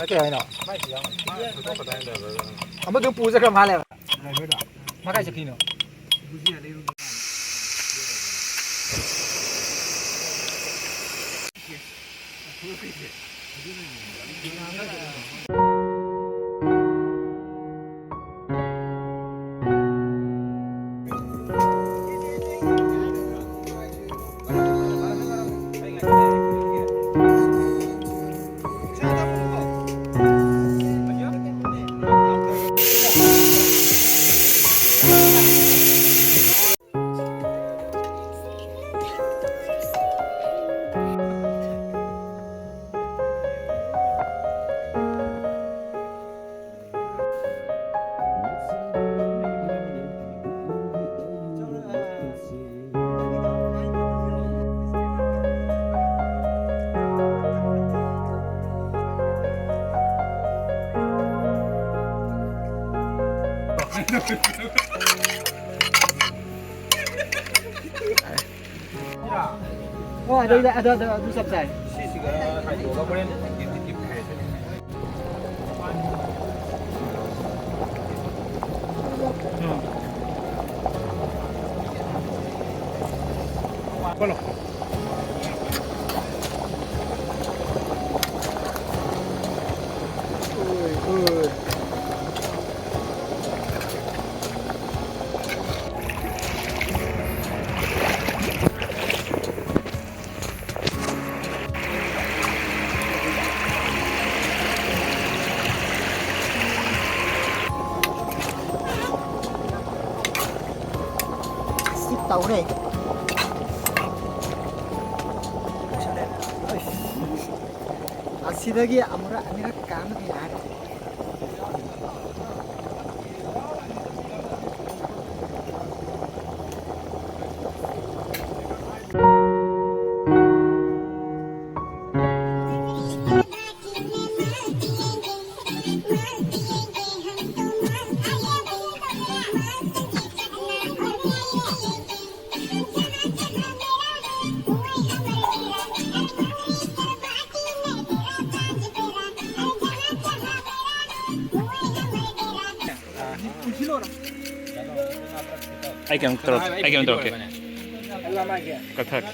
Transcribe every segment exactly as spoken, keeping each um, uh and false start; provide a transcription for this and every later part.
ꯀꯩ ꯍꯥꯏꯅꯣ? ꯑꯃꯗꯨ ꯄꯨ ꯆꯠꯈ꯭ꯔ ꯃꯥꯜꯂꯦꯕ꯫ ꯃꯥ ꯀꯥꯏ ꯆꯠꯈꯤꯅꯣ? ꯑꯣ, ꯑꯗꯩꯗ, ꯑꯗꯨ, ꯑꯗꯨ, ꯑꯗꯨ ꯆꯞ ꯆꯥꯏ꯫ ꯁꯤꯁꯤꯒ ꯈꯥꯏꯗꯣꯛꯑꯒ ꯍꯣꯔꯦꯟ ꯒꯤꯐꯇꯤ ꯄꯤꯔꯁꯦ꯫ ꯎꯝ꯫ ꯀꯣꯂꯣ꯫ ꯑꯁꯤ ꯇꯧꯔꯦ꯫ ꯑꯁꯤꯗꯒꯤ ꯑꯃꯨꯔꯛ ꯑꯅꯤꯔꯛ ꯀꯥꯝꯃꯗꯤ ꯌꯥꯔꯦ꯫ ꯑꯩ ꯀꯩꯅꯣꯝ ꯇꯧꯔꯛꯀꯦ, ꯑꯩ ꯀꯩꯅꯣꯝ ꯇꯧꯔꯛꯀꯦ꯫ ꯀꯛꯊꯠ꯫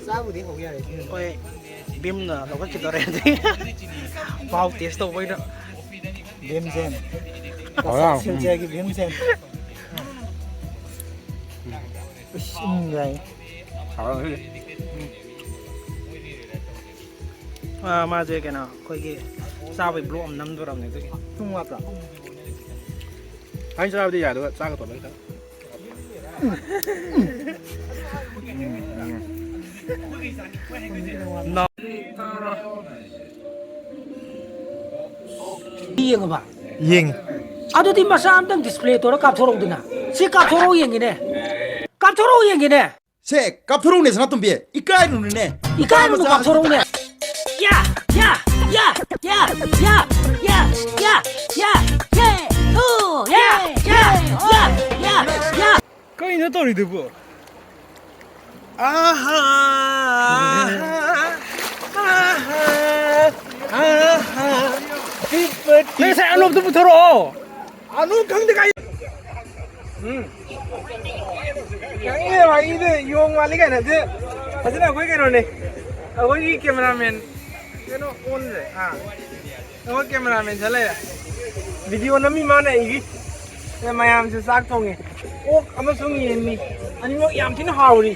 ꯆꯥꯕꯨꯗꯤ ꯍꯧ ꯌꯥꯔꯦ꯫ ꯍꯣꯏ, ꯚꯤꯝꯅ ꯂꯧꯈꯠꯈꯤꯗꯧꯔꯦ꯫ ꯃꯍꯥꯎ ꯇꯦꯁ ꯇꯧꯕ ꯑꯣꯏꯅ꯫ ꯚꯤꯝꯁꯦꯟ꯫ ꯍꯥꯎꯔꯦ, ꯍꯥꯎꯔꯦ꯫ ꯁꯤꯜꯆꯔꯒꯤ ꯚꯤꯝꯁꯦꯟ꯫ ꯏꯁ, ꯎꯝ, ꯌꯥꯏ꯫ ꯍꯥꯎꯔꯦ꯫ ꯑꯥ, ꯃꯥꯁꯦ ꯀꯩꯅꯣ, ꯑꯩꯈꯣꯏꯒꯤ ꯆꯥꯕꯩ ꯕ꯭ꯂꯣꯛ ꯑꯃ ꯅꯝꯗꯣꯔꯕꯅꯦ ꯑꯗꯨꯒꯤ꯫ ꯊꯨꯝ ꯋꯥꯠꯄ꯭ꯔꯥ? ꯍꯥꯏꯅ ꯆꯥꯕꯗꯤ ꯌꯥꯏ, ꯑꯗꯨꯒ ꯆꯥꯒ ꯇꯣꯠꯂꯒ ꯈꯤꯇꯪ꯫ ꯌꯦꯡꯉꯕ? ꯌꯦꯡꯉꯤ꯫ ꯑꯗꯨꯗꯤ ꯃꯆꯥ ꯑꯝꯇꯪ ꯗꯤꯁꯄ꯭ꯂꯦ ꯇꯧꯔ ꯀꯥꯞꯊꯣꯔꯛꯎꯗꯅ꯫ ꯁꯤ ꯀꯥꯞꯊꯣꯔꯛꯎ ꯌꯦꯡꯒꯦꯅꯦ꯫ ꯀꯥꯞꯊꯣꯔꯛꯎ ꯌꯦꯡꯒꯦꯅꯦ꯫ ꯁꯦ, ꯀꯥꯞꯊꯣꯔꯛꯎꯅꯦ, ꯁꯅꯥꯇꯣꯝꯕꯤ꯫ ꯏꯀꯥꯏꯔꯨꯅꯨꯅꯦ꯫ ꯏꯀꯥꯏꯔꯨꯅꯨ, ꯅꯨꯄꯥ ꯃꯆꯥ꯫ ꯀꯥꯞꯊꯣꯔꯛꯎꯅꯦ꯫ ꯌꯥ, ꯌꯥ, ꯌꯥ, ꯌꯥ, ꯌꯥ, ꯌꯥ, ꯌꯥ, ꯌꯥ, ꯌꯥ, ꯌꯥ, ꯌꯥ, ꯌꯥ, ꯌꯥ, ꯌꯥ, ꯌꯥ, ꯌꯥ, ꯌꯥ꯫ ꯀꯩꯅꯣ ꯇꯧꯔꯤꯗꯨꯕꯨ? ꯑꯍꯥ, ꯑꯍꯥ, ꯑꯍꯥ, ꯅꯪ ꯉꯁꯥꯏ ꯑꯅꯣꯞꯇꯣ ꯄꯨꯊꯣꯔꯛꯑꯣ꯫ ꯑꯅꯣꯞ ꯈꯪꯗꯦ ꯀꯥꯏ꯫ ꯎꯝ꯫ ꯈꯪꯉꯦ, ꯋꯥꯔꯤꯗꯤ ꯌꯣꯡ ꯃꯥꯜꯂꯤ ꯀꯥꯏꯅ꯫ ꯑꯗꯨ ꯐꯖꯅ ꯑꯩꯈꯣꯏ ꯀꯩꯅꯣꯅꯦ, ꯑꯩꯈꯣꯏꯒꯤ ꯀꯦꯃꯦꯔꯥꯃꯦꯟ ꯀꯩꯅꯣ ꯑꯣꯟꯈ꯭ꯔꯦ꯫ ꯑꯥ, ꯑꯩꯈꯣꯏ ꯀꯦꯃꯦꯔꯥꯃꯦꯟ ꯆꯠ ꯂꯩꯔꯦ꯫ ꯚꯤꯗꯤꯑꯣ ꯅꯝꯃꯤ ꯃꯥꯅ ꯑꯩꯒꯤ꯫ ꯑꯦ, ꯃꯌꯥꯝꯁꯦ ꯆꯥꯛ ꯊꯣꯡꯉꯤ꯫ ꯑꯣꯛ ꯑꯃꯁꯨꯡ ꯌꯦꯟꯅꯤ꯫ ꯑꯅꯤꯃꯛ ꯌꯥꯝ ꯊꯤꯅ ꯍꯥꯎꯔꯤ꯫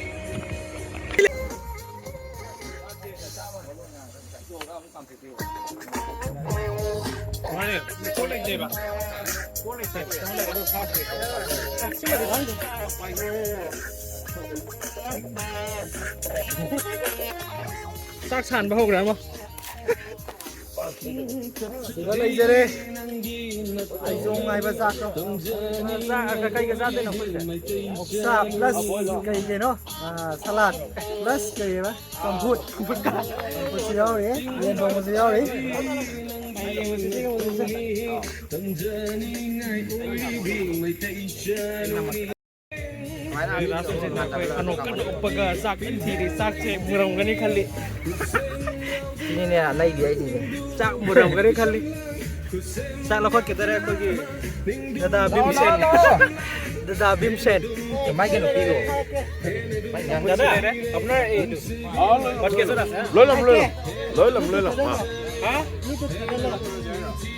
ꯆꯥꯛ ꯁꯥꯟꯕ ꯍꯧꯈ꯭ꯔꯦ ꯑꯃ꯫ ꯁꯤꯗ ꯂꯩꯖꯔꯦ꯫ ꯑꯩꯁꯨ ꯉꯥꯏꯕ ꯆꯥꯛꯇꯣ꯫ ꯆꯥꯛ ꯀꯩꯒ ꯆꯥꯗꯣꯏꯅꯣ ꯑꯩꯈꯣꯏꯁꯦ? ꯑꯣꯛꯁꯥ plus ꯀꯩ ꯀꯩꯅꯣ? ꯑꯥ, salad plus ꯀꯩꯕ? ꯆꯝꯐꯨꯠ꯫ ꯆꯝꯐꯨꯠꯁꯨ ꯌꯥꯎꯔꯤ, ꯌꯦꯟ ꯊꯣꯡꯕꯁꯨ ꯌꯥꯎꯔꯤ꯫ ꯑꯩꯈꯣꯏ ꯑꯅꯣꯛ ꯀꯟꯅ ꯎꯞꯄꯒ ꯆꯥꯛ ꯀꯟꯅ ꯊꯤꯔꯤ꯫ ꯆꯥꯛꯁꯦ ꯃꯨꯔꯝꯒꯅꯤ ꯈꯜꯂꯤ꯫ ꯁꯤꯅꯤꯅꯦ ꯂꯩꯕꯤ ꯍꯥꯏꯁꯤꯅꯦ꯫ ꯆꯥꯛ ꯃꯨꯔꯝꯒꯅꯤ ꯈꯜꯂꯤ꯫ ꯆꯥꯛ ꯂꯧꯈꯠꯀꯗꯧꯔꯦ ꯑꯩꯈꯣꯏꯒꯤ ꯗꯗꯥ ꯚꯤꯝꯁꯦꯟ꯫ ꯗꯗꯥ ꯚꯤꯝꯁꯦꯟ꯫ ꯃꯥꯏ ꯀꯩꯅꯣ ꯄꯤꯔꯣ꯫ ꯗꯗꯥ, ꯑꯄꯅꯥ ꯑꯦ, ꯂꯣꯏ ꯂꯝ, ꯂꯣꯏ ꯂꯝ꯫ ꯂꯣꯏ ꯂꯝ, ꯂꯣꯏ ꯂꯝ꯫ ꯑꯥ꯫ ꯍꯥ?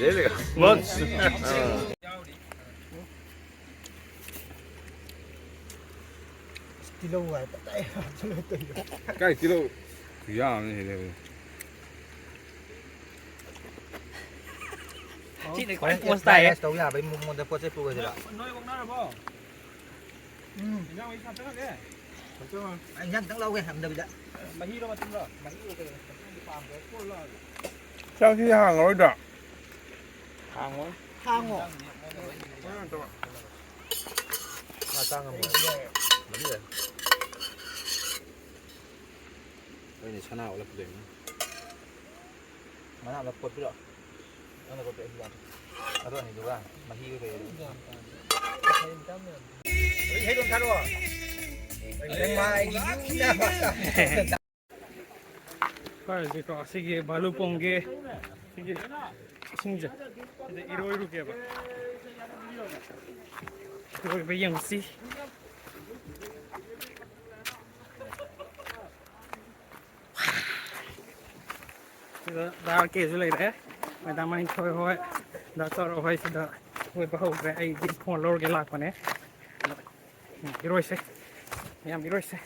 ꯂꯦ ꯂꯦꯒꯥ꯫ ꯕꯁ꯫ ꯑꯥ꯫ ꯇꯤꯜꯍꯧ ꯍꯥꯏ ꯇꯞ ꯇꯥꯏ ꯍꯥꯞꯆꯤꯜꯂ ꯇꯧꯏꯗꯣ꯫ ꯀꯥꯏ ꯇꯤꯜꯍꯧ? ꯈꯨꯌꯥꯝ ꯑꯃꯅꯤ ꯁꯤꯗ꯫ ꯁꯤꯅ ꯈ꯭ꯋꯥꯏ ꯍꯣꯔꯦꯟ post ꯇꯥꯏꯌꯦ꯫ Fry rice ꯇꯧ ꯌꯥꯕꯩ ꯃꯑꯣꯡꯗ ꯄꯣꯠ ꯆꯩ ꯄꯨꯈ꯭ꯔꯁꯤꯔꯣ? ꯅꯣꯏ ꯑꯣꯛꯅꯔꯕꯣ? ꯎꯝ꯫ ꯏꯟꯖꯥꯡ ꯃꯍꯤ ꯈꯤꯇꯪ ꯍꯥꯞꯆꯜꯂꯒꯦ꯫ ꯏꯟꯖꯥꯡ ꯈꯤꯇꯪ ꯂꯧꯒꯦ ꯍꯟꯗꯕꯤꯗ꯫ ꯃꯍꯤꯔꯣ ꯃꯆꯨꯝꯔꯣ? ꯃꯍꯤꯔꯣ ꯀꯩꯅꯣ? ꯃꯆꯨꯝꯗꯤ ꯄꯥꯝꯗꯦ꯫ ꯀꯣꯜꯂꯣ ꯍꯥꯏꯕ꯫ ꯆꯥꯛꯁꯤ ꯍꯥꯡꯉꯔꯣꯏꯗ꯭ꯔꯣ? ꯍꯥꯡꯉꯣꯏ꯫ ꯍꯥꯡꯉꯣ꯫ ꯃꯥ ꯆꯥ ꯉꯝꯃꯣꯏ꯫ ꯃꯗꯨꯗ꯫ ꯍꯣꯏꯅꯦ, ꯁꯅꯥ ꯑꯣꯜꯂꯛꯀꯗꯣꯏꯅꯤ꯫ ꯃꯅꯥ ꯑꯃ ꯀꯣꯠꯄꯤꯔꯣ꯫ ꯅꯪꯅ ꯀꯣꯠꯄꯤ ꯑꯩꯁꯨ ꯌꯥꯎꯔꯦ꯫ ꯑꯗꯨ ꯑꯅꯤꯗꯨꯒ ꯃꯍꯤꯒ ꯀꯩꯒ꯫ ꯍꯩ ꯑꯗꯨꯝ ꯊꯥꯔꯛꯑꯣ꯫ ꯅꯪ ꯃꯥ ꯑꯩꯒꯤ ꯌꯨꯝꯗ꯫ ꯐꯔꯁꯤꯀꯣ, ꯁꯤꯒꯤ ꯚꯥꯂꯨꯄꯣꯡꯒꯤ ꯁꯤꯒꯤ ꯏꯁꯤꯡꯁꯦ ꯁꯤꯗ ꯏꯔꯣꯏꯔꯨꯒꯦꯕ꯫ ꯏꯔꯣꯏꯕ ꯌꯦꯡꯉꯨꯁꯤ꯫ ꯁꯤꯗ ꯗꯥ ꯀꯦꯁꯨ ꯂꯩꯔꯦ꯫ ꯃꯦꯗꯥꯝ ꯃꯅꯤꯊꯣꯏ ꯍꯣꯏ, ꯗꯥ ꯆꯥꯎꯔꯣ ꯍꯣꯏ ꯁꯤꯗ ꯏꯔꯣꯏꯕ ꯍꯧꯈ꯭ꯔꯦ꯫ ꯑꯩꯗꯤ ꯐꯣꯟ ꯂꯧꯔꯒꯦ ꯂꯥꯛꯄꯅꯦ꯫ ꯎꯝ, ꯏꯔꯣꯏꯁꯦ꯫ ꯃꯌꯥꯝ ꯏꯔꯣꯏꯁꯦ꯫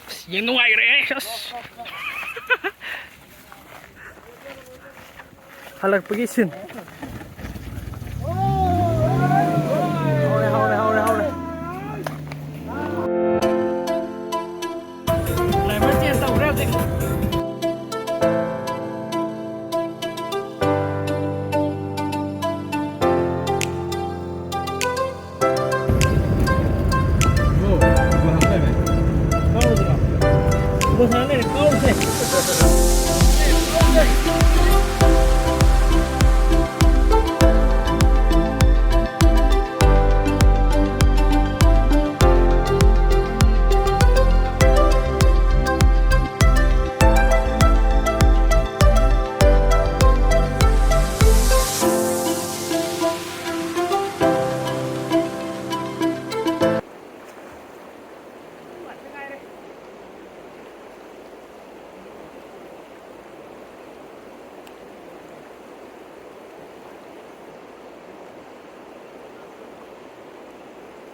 ꯑꯁ, ꯌꯦꯡ ꯅꯨꯡꯉꯥꯏꯈ꯭ꯔꯦ꯫ ꯑꯁ꯫ ꯍꯜꯂꯛꯄꯒꯤ scene꯫